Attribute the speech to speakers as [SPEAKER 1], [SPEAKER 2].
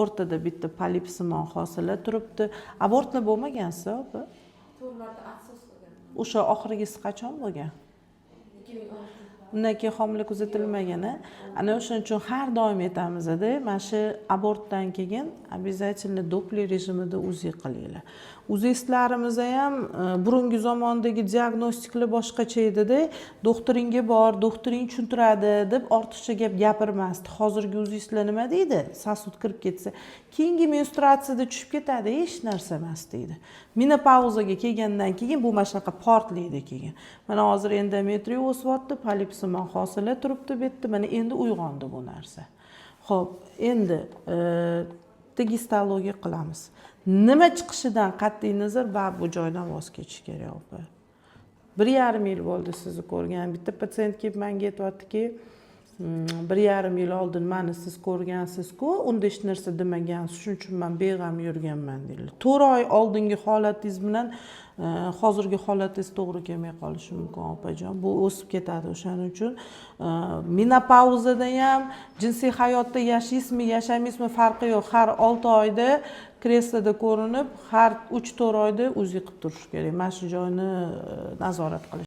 [SPEAKER 1] O'rtada bitta polipsimon hosila turibdi. Abortlar bo'lmagansiz, opa?
[SPEAKER 2] To'rt marta отсос qilgan.
[SPEAKER 1] O'sha oxirgisi qachon bo'lgan?
[SPEAKER 2] 2016.
[SPEAKER 1] Undan keyin homila kuzatilmagan, a? Ana o'shaning uchun har doim aytamizda, mana shu abortdan keyin обязательно doppler rejimida УЗИ qilinglar. УЗИст larimiz ham burungi zamondagi diagnostiklar boshqacha edida, doktoringga bor, doktoring tushuntiradi deb ortiqcha gap gapirmasdi. Hozirgi УЗИст lar nima deydi? Сосуд kirib ketsa, keyingi menstruatsiyada tushib ketadi, hech narsa emas deydi. Menopauzaga kelgandan keyin bu mana shunaqa portlaydi keyin. Mana hozir endometriy o'syapti, polipsimon hosila turibdi bu yerda. Mana endi uyg'ondi bu narsa. Ho'p, endi gistologiya qilamiz. Nima chiqishidan qat'iy nazar, baribir bu joydan voz kechish kerak, opa. 1,5 yil bo'ldi sizni ko'rgan. Bitta patsient kelib manga aytyaptiki, 1,5 yil oldin mani siz ko'rgansizku, unda hech narsa demagansiz, shuning uchun man beg'am yurganman, deydilar. 4 oy oldingi holatingiz bilan hozirgi holatingiz to'g'ri kelmay qolishi mumkin, opajon. Bu o'sib ketadi. O'shaning uchun menopauzada ham jinsiy hayotda yashaysizmi, yashamaysizmi, farqi yo'q, har 6 oyda kresloda ko'rinib, har 3-4 oyda УЗИ qilib turish kerak, mana shu joyni nazorat qilish.